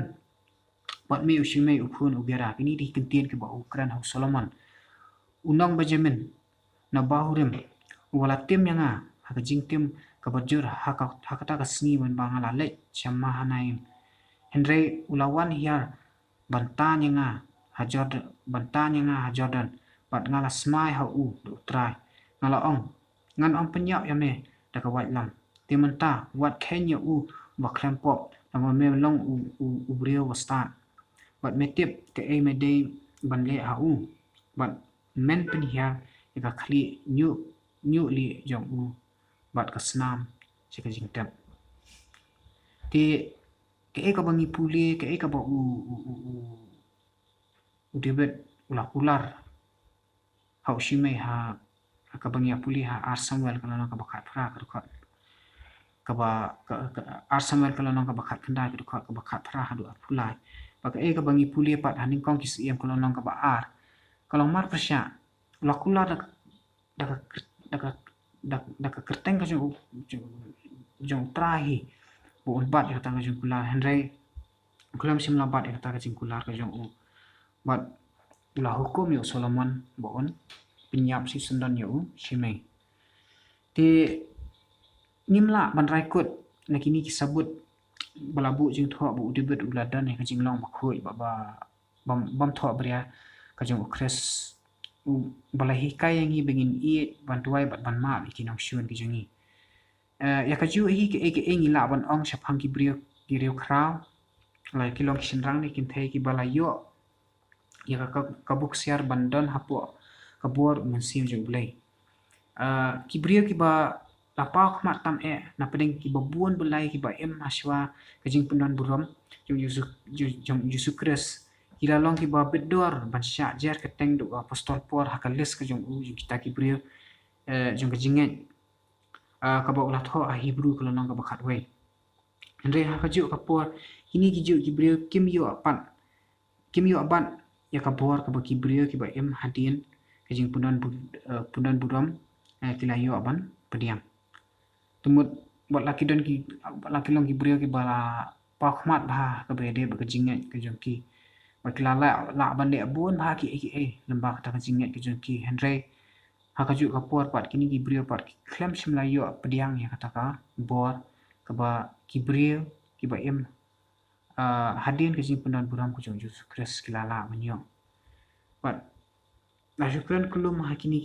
bad me u Shimei u khun u Gera, kine ki kyntien kiba u kren ha u Solomon u nong Benjamin na Bahurim, uba la tim ïa nga ha ka jingtim kaba jur ha ka, ha kata ka sngi mynba nga la leit sha Mahanaim. Hynrei u la wan hiar ban tan ïa nga ha Jordan, ban tan ïa nga ha Jordan, bad nga la smai ha u da u Trai. Nga la ong, ngan ym pynïap ïa me da ka waitlam. Te mynta wat kheiñ ïa u ba khlem pop, naba me long u, u, u briew ba stad. Bad me tip kaei me dei ban leh ha u. Bad men pynhiar ïa ka khlieh ñiuh, ñiuh lieh jong u bad ka snam sha ka jingtep. Te kaei kaba ngi pule, kaei kaba u, u, u, u, u David u la kular ha u Shimei ha, ha kaba ngi ïa pule ha Ar Samuel ka lynnong kaba khatphra, ka dkhot kaba, ka, ka, Ar Samuel ka lynnong kaba khatkhyndai, ka dkhot kaba khatphra haduh arphew lai. Bad kaei kaba ngi pule pat ha Nyngkong Ki Syiem ka lynnong kaba ar, ka long marpyrshah u la kular da ka, da ka, da ka, da ka kyrteng ka jong u, jong, jong u Trai hi ba un bat ïa kata ka jingkular, hynrei u khlem shym la bat ïa kata ka jingkular ka jong u. Bad u la hukum ïa u Solomon ba un pynïap shisyndon ïa u Shimei. Te ngim lah ban rai kut na kine ki sabut ba la buh jingthoh ba u David u la don ïa ka jinglong bakhuid ba, ba, bym, bym thohbria ka jong u Khrist, u, ba la hikai ïa ngi ba ngin ïeit, ban duwai bad ban map ïa ki nongshun ki jong ngi. Eh, ïa kajuh hi kaei kaei ngi lah ban ong shaphang ki briew, ki riewkhraw, la ki long ki shynrang ne kynthei kiba la ïoh ïa ka, ka, ka buksiar ban don hapoh ka bor u Mynsiem jong U Blei. Ah, ki briew kiba la paw khmat tam eh, napdeng kiba bun bnai kiba im hashwa ka jingpyndonburom jong u Jisu, jong, jong u Jisu Khrist, ki la long kiba bit dor ban shah jer kyrteng da u apostol Paul ha ka list ka jong u jong kita ki briew, eh, jong ka jingngeit, ah, kaba u la thoh ha Hebru ka lynnong kaba khatwei. Hynrei ha kajuh ka por kine kijuh ki briew kim ïoh pat, kim ïoh bat ïa ka bor kaba ki briew kiba im hadien ka jingpyndon bu-, eh, pyndonburom, eh, ki la ïoh ban pdiang. Te mut wat la ki don ki, wat la ki long ki briew kiba la paw khmat bha kaba ïadei bad ka jingngeit ka jong ki, bad ki la lah, lah ban leh bun bha kiei kiei lyngba kata ka jingngeit ka jong ki, hynrei ha kajuh ka por pat kine ki briew pat ki khlem shym la ïoh pdiang ïa kata ka bor kaba ki briew kiba im, ah, hadien ka jingpyndonburom ka jong u Jisu Khrist ki la lah ban ïoh. Bad la shu kren kyllum ha kine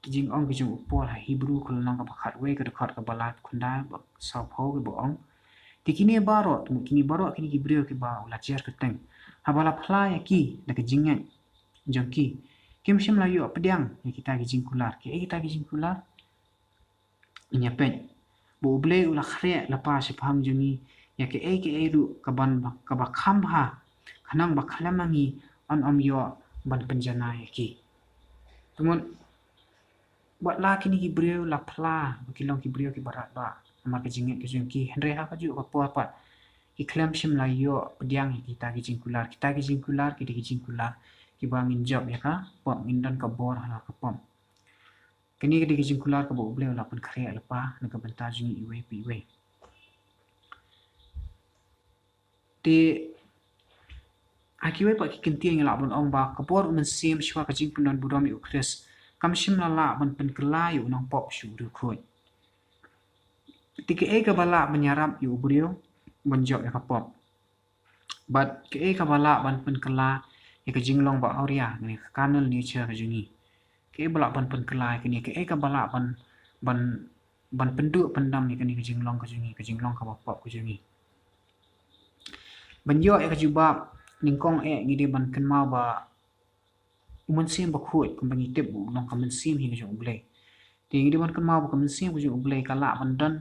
ki jingong ki jong u Paul ha Hebru ka lynnong kaba khatwei, ka dkhot kaba laiphew khyndai bad sawphew, kaba ong, te kine baroh, te mut kine baroh kine ki briew kiba u la jer kyrteng, haba la phla ïa ki da ka jingngeit jong ki, kim shym la ïoh pdiang ïa kita ki jingkular. Kiei kita ki jingkular? Ngin ïa peit ba U Blei u la khreh lypa shaphang jong ngi ïa kiei kiei ruh kaban, kaba kham bha, khnang ba khlem ma ngi yn ym ïoh ban pynjanai ïa ki. Te mut wat la kine ki briew la phla ba ki long ki briew kiba radbah namar ka jingngeit ka jong ki, hynrei ha kajuh ka por pat i khlem shym la ïoh pdiang ïa kita ki jingkular. Kita ki jingkular ki dei ki jingkular kiba ngin jop ïa ka pop, ngin don ka bor ha la ka pop. Kane ka dei ka jingkular kaba U Blei u la pynkhreh lypa na ka bynta jong ngi iwei pa iwei. Te ha kiwei pat ki kyntien ngi lah ban ong ba ka bor U Mynsiem shuwa ka jingpyndonburom ïa U Khrist kam shym la lah ban pynkylla ïa u nongpop sha u riewkhuid. Te kaei kaba lah ban ïarap ïa u briew ban jop ïa ka pop? Bad kaei kaba lah ban pynkylla ïa ka jinglong ba awria, kane ka carnal nature ka jong ngi? Kaei ba lah ban pynkylla ïa kane? Kaei kaba lah ban, ban, ban pynduh pyndam ïa kane ka jinglong ka jong ngi, ka jinglong kaba pop ka jong ngi? Ban ïoh ïa ka jubab nyngkong eh ngi dei ban kynmaw ba U Mynsiem Bakhuid, kumba ngi tip, u long ka mynsiem hi ka jong U Blei. Te ngi dei ban kynmaw ba ka mynsiem ka jong U Blei ka lah ban don,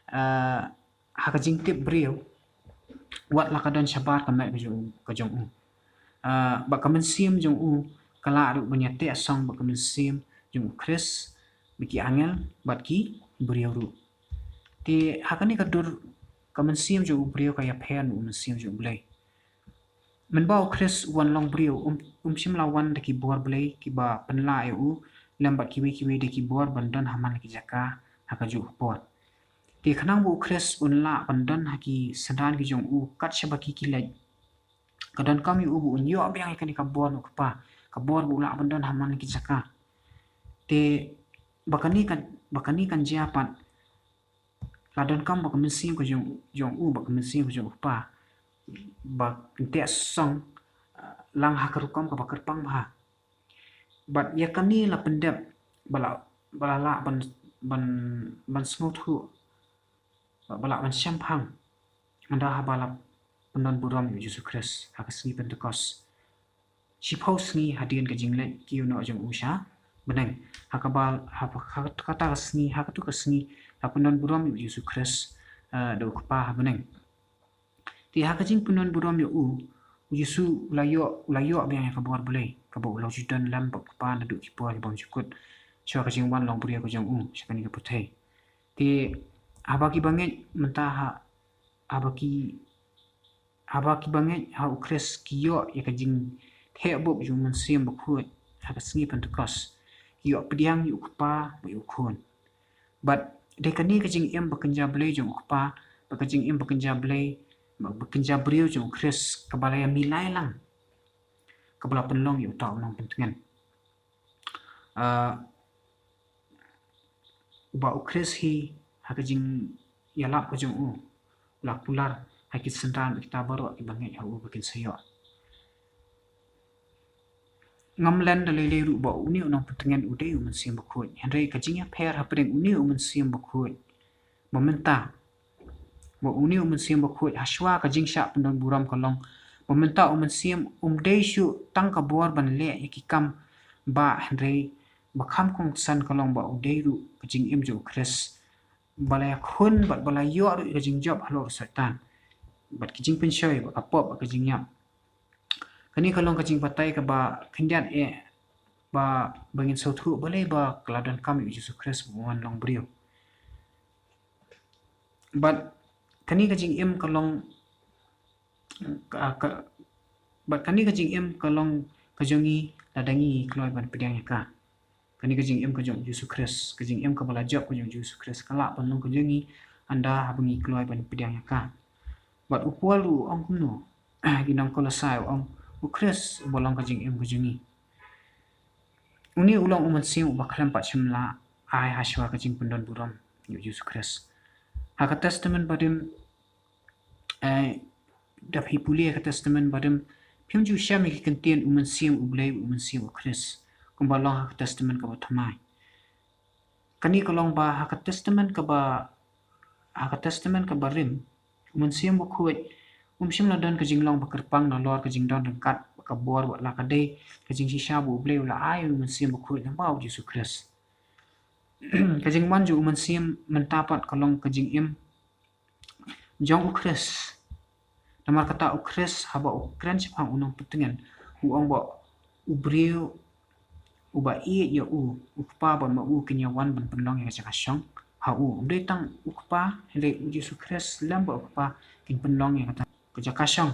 eh, ha ka jingtip briew wat la ka don shabar ka met ka jong, ka jong u. Eh, bad ka mynsiem jong u ka lah ruh ban ïateh song bad ka mynsiem jong U Khrist, bad ki angel, bad ki briew ruh. Te ha kane ka dur ka mynsiem jong u briew ka ïapher na U Mynsiem jong U Blei. Mynba U Khrist u wan long briew, um, um shym la wan da ki bor Blei kiba pynlah ïa u lem bad kiwei kiwei da ki bor ban don ha man la ki jaka ha kajuh ka por. Te khnang ba U Khrist un lah ban don ha ki synran ki jong u kat shaba ki ki leit, ka donkam ïa u ba un ïoh biang ïa kane ka bor na u Kpa, ka bor ba u lah ban don ha man la ki jaka. Te ba kane kan, ba kane kan jia pat la donkam ba ka mynsiem ka jong, jong u, ba ka mynsiem ka jong u Kpa ba kan teh song, eh, lang ha ka rukom kaba kyrpang bha. Bad ïa kane la pyndep ba la, ba la lah ban, ban, ban sngewthuh, ba la lah ban shemphang ynda haba la pyndonburom ïa U Jisu Khrist ha ka sngi Pentekost. Shiphew sngi hadien ka jingleit kiew noh jong u sha bneng. Ha kaba, ha, ha kata ka sngi, ha katu ka sngi la pyndonburom ïa U Jisu Khrist, eh, da u Kpa ha bneng. Te ha ka jingpyndonburom ïa u, U Jisu u la ïoh, u la ïoh biang ïa ka bor Blei kaba u la ju don lem bad u Kpa naduh ki por ki bymjukut, shuwa ka jingwan long briew ka jong u sha kane ka pyrthei. Te haba ki bangeit mynta ha, haba ki, haba ki bangeit ha U Khrist ki ïoh ïa ka jingtheh bup jong U Mynsiem Bakhuid ha ka sngi Pentekost, ki ïoh pdiang ïa u Kpa bad ïa u Khun. Bad dei kane ka jingim ba kynja Blei jong u Kpa, bad ka jingim ba kynja Blei, ba, ba kynja briew jong U Khrist kaba la ïamilai lang, kaba la pynlong ïa uta u nongpyntngen. Ah, uba U Khrist hi ha ka jingïalap ka jong u u la kular ha ki synran bad kita baroh kiba ngeit ha u ba kin sa ïoh. Ngam len da lei lei ruh ba une u nongpyntngen u dei U Mynsiem Bakhuid. Hynrei ka jingïapher hapdeng une U Mynsiem Bakhuid ba mynta bad une U Mynsiem Bakhuid ha shuwa ka jingshah pyndonburom ka long ba mynta U Mynsiem um dei shuh tang ka bor ban leh ïa ki kam ba, hynrei ba kham kongsan ka long ba u dei ruh ka jingim jong U Khrist ba la ïakhun bad ba la ïoh ruh ïa ka jingjop halor u Soitan bad ki jingpynshoi bad ka pop bad ka jingïap. Kane ka long ka jingbatai kaba khyndiat eh ba, ba ngin sngewthuh balei ba ka la donkam ïa U Jisu Khrist ba un wan long briew. Bad kane ka jingim ka long ka, ka, bad kane ka jingim ka long ka jong ngi lada ngi kloi ban pdiang ïa ka. Kane ka jingim ka jong U Jisu Khrist, ka jingim kaba la jop ka jong U Jisu Khrist ka lah ban long ka jong ngi ynda haba ngi kloi ban pdiang ïa ka. Bad u Paul ruh u ong kumno? Ki nong Kolossai u ong, U Khrist uba long ka jingim ka jong ngi. Une u long U Mynsiem uba khlem pat shym la ai ha shuwa ka jingpyndonburom ïa U Jisu Khrist. Ha ka Testament Barim, eh, da phi pule ha ka Testament Barim, phim ju shem ïa ki kyntien U Mynsiem U Blei, U Mynsiem U Khrist, kumba long ha ka Testament kaba thymmai. Kane ka long ba ha ka Testament kaba, ha ka Testament kaba rim, U Mynsiem Bakhuid um shym la don ka jinglong ba kyrpang nalor ka jingdon ryngkat bad ka bor, wat la ka dei ka jingshisha ba U Blei u la ai U Mynsiem Bakhuid lyngba U Jisu Khrist. Ka jingwan jong U Mynsiem mynta pat ka long ka jingim jong U Khrist. Namar kata U Khrist haba u kren shaphang u nongpyntngen, u ong ba u briew uba ïeit ïa u, u Kpa bad ma u kin ïawan ban pynlong ïa ka jaka shong ha u. Um dei tang u Kpa, hynrei U Jisu Khrist lem bad u Kpa kin pynlong ïa kata ka jaka shong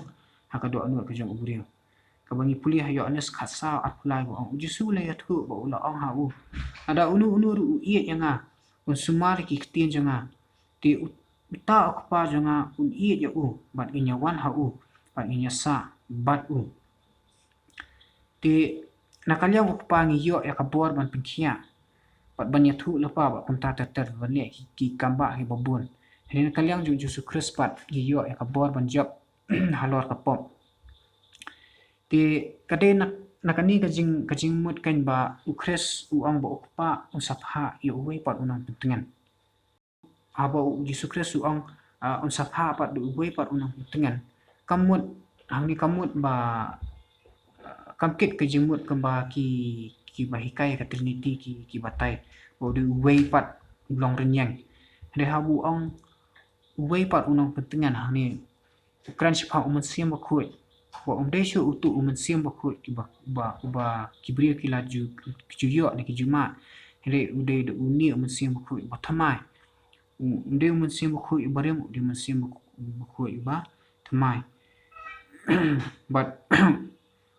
ha ka dohnud ka jong u briew. Kaba ngi pule ha Ïoannis khatsaw arphew lai ba ong, u Jisu u la ïathuh ba u la ong ha u, lada uno uno ruh u ïeit ïa nga, un sumar ïa ki ktien jong nga, te u-, uta u Kpa jong nga un ïeit ïa u, bad ngin ïa wan ha u, bad ngin ïa sah bad u. Te na ka liang u Kpa ngi ïoh ïa ka bor ban pynkhiah bad ban ïathuh lypa bad kumta ter ter, ban leh ki, ki kam bah kiba bun. Hynrei na ka liang jong u Jisu Khrist pat ngi ïoh ïa ka bor ban jop halor ka pop. Te ka dei na, na kane ka jing, ka jingmut kan ba u Khrist u ong ba u Kpa un sa phah ïa uwei pat u nongpyntngen. Haba u Jisu Khrist u ong, ah, un sa phah pat da uwei pat u nongpyntngen, kam mut, hangne kam mut ba, ah, kam kit ka jingmut kumba ki, kiba hikai ka Trinity ki, ki batai ba u dei uwei pat u long rynïeng. Hynrei haba u ong uwei pat u nongpyntngen, hangne u kren shaphang u Mynsiem Bakhuid. Ba um dei shuh utu u Mynsiem Bakhuid kiba, uba, uba ki briew ki la ju, ki ju ïoh ne ki ju mad. Hynrei u dei da une u Mynsiem Bakhuid uba thymmai. U, um dei u Mynsiem Bakhuid uba rim, u dei u Mynsiem Bakhu-, Bakhuid uba thymmai. Bad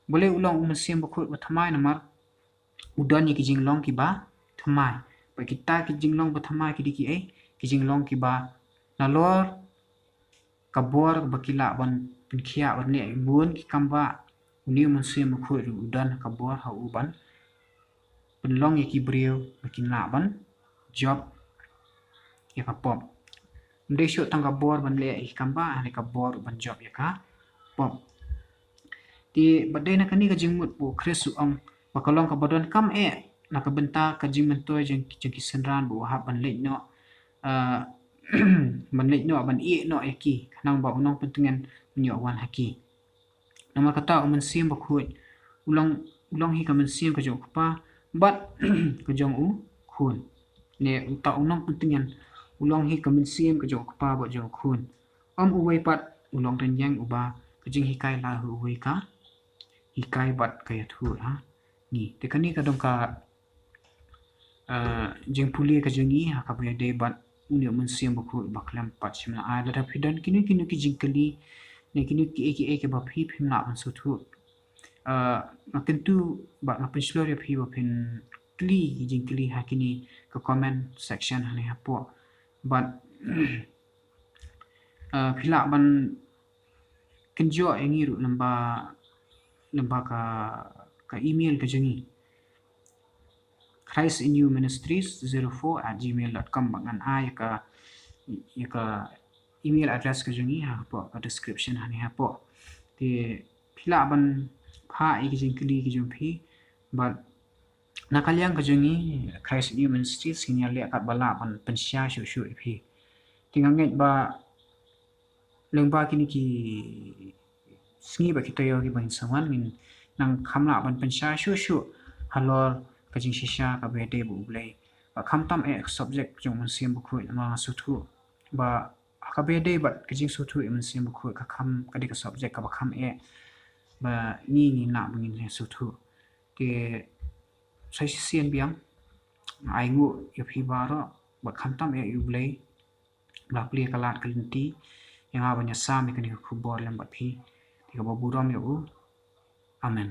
balei u long u Mynsiem Bakhuid uba thymmai? Namar u don ïa ki jinglong kiba thymmai. Bad kita ki jinglong ba thymmai ki dei kiei? Ki jinglong kiba nalor ka bor ba ki lah ban pynkhiah ban leh bun ki kam bah, une u Mynsiem Bakhuid ruh u don ka bor ha u ban pynlong ïa ki briew ba kin lah ban jop ïa ka pop. Ym dei shuh tang ka bor ban leh ïa ki kam bah, hynrei ka bor ban jop ïa ka pop. Te bad dei na kane ka jingmut ba u Khrist u ong ba ka long kaba donkam eh na ka bynta ka jingmyntoi jong, jong ki synran ba u hap ban leit noh, ah, ban leit noh, ban ïeh noh ïa ki, khnang ba u nongpyntngen un ïoh wan ha ki. Namar kata u Mynsiem Bakhuid u long, u long hi ka mynsiem ka jong u Kpa bad ka jong u Khun. Ne uta u nongpyntngen u long hi ka mynsiem ka jong u Kpa bad jong u Khun. Ym uwei pat u long rynïeng uba ka jinghikai la ha uwei ka hikai bad ka ïathuh ha ngi. Te kane ka dong ka, ah, jingpule ka jong ngi ha kaba ïadei bad une u Mynsiem Bakhuid ba khlem pat shim la ai. Lada phi don kino kino ki jingkylli ne kino kiei kiei kiba phi phim lah ban sngewthuh, ah, nga kyntu bad nga pynshlur ïa phi ba phin kylli ki jingkylli ha kine ka comment section hangne hapoh. Bad, ah, phi lah ban kynjoh ïa ngi ruh lyngba, lyngba ka, ka email ka jong ngi, Christ in You Ministries zero four at gmail dot com, ba ngan ai ïa ka, ïa ka email address ka jong ngi hapoh ka description hangne hapoh. Te phi lah ban phah ïa ki jingkylli ki jong phi bad na ka liang ka jong ngi Christ in You Ministries ngin ïaleh katba lah ban pynshai shuh shuh ïa phi. Te nga ngeit ba lyngba kine ki sngi bad ki taïew kiba ngin sa wan, ngin nang kham lah ban pynshai shuh shuh halor ka jingshisha kaba ïadei bad U Blei. Ba khamtam eh ka subject jong u Mynsiem Bakhuid, namar nga sngewthuh ba ha kaba ïadei bad ka jingsngewthuh ïa u Mynsiem Bakhuid ka kham, ka dei ka subject kaba kham eh ba ngi, ngin lah ba ngin sngewthuh. Te sa shisien biang, nga ainguh ïa phi baroh bad khamtam eh ïa U Blei ba la plie ka lad ka lynti ïa nga ban ïasam ïa kane ka khubor lem bad phi. Te kaba burom ïa u. Amen.